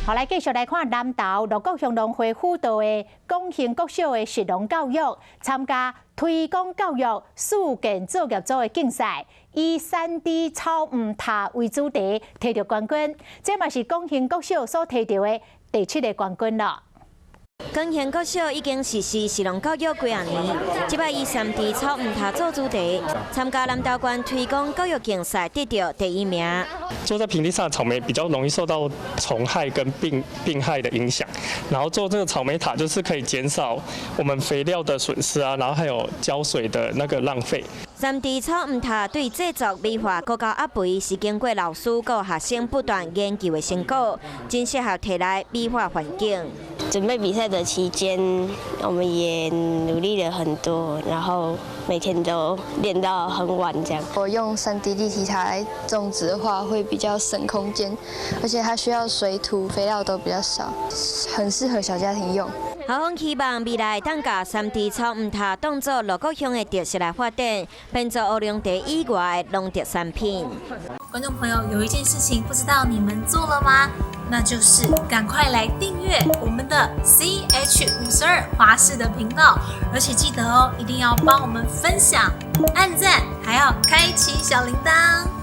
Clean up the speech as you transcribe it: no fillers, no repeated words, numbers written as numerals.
好，來繼續來看南投樂國鄉農會輔導的廣興國小的食農教育，參加推廣教育四件作業組的競賽，以3D 草悟塔為主題，提著冠軍。這嘛是廣興國小所提著的第七个冠軍囉。廣興國小已經實施食農教育幾仔年，這擺以3D 草悟塔做主題，參加南投縣推廣教育競賽，得著第一名。做在平地上的草莓比較容易受到蟲害跟病害的影響，然後做這個草莓塔就是可以減少我們肥料的損失啊，然後還有澆水的那個浪費。3D 草悟塔對製作美化閣較壓肥，是經過老師佮學生不斷研究的成果，真適合提來美化環境。準備比賽的期間，我們也努力了很多，然後每天都練到很晚這樣。我用3D 立體塔來種植的話，會比較省空間，而且它需要水土肥料都比較少，很適合小家庭用。校方希望未來當共3D 草悟塔當做樂國鄉的特色來發展，變做烏龍茶以外的農特產品。觀眾朋友，有一件事情不知道你們做了嗎？那就是趕快來訂閱我們的 CH52華視的頻道，而且記得哦，一定要幫我們分享、按讚，還要開啟小鈴鐺。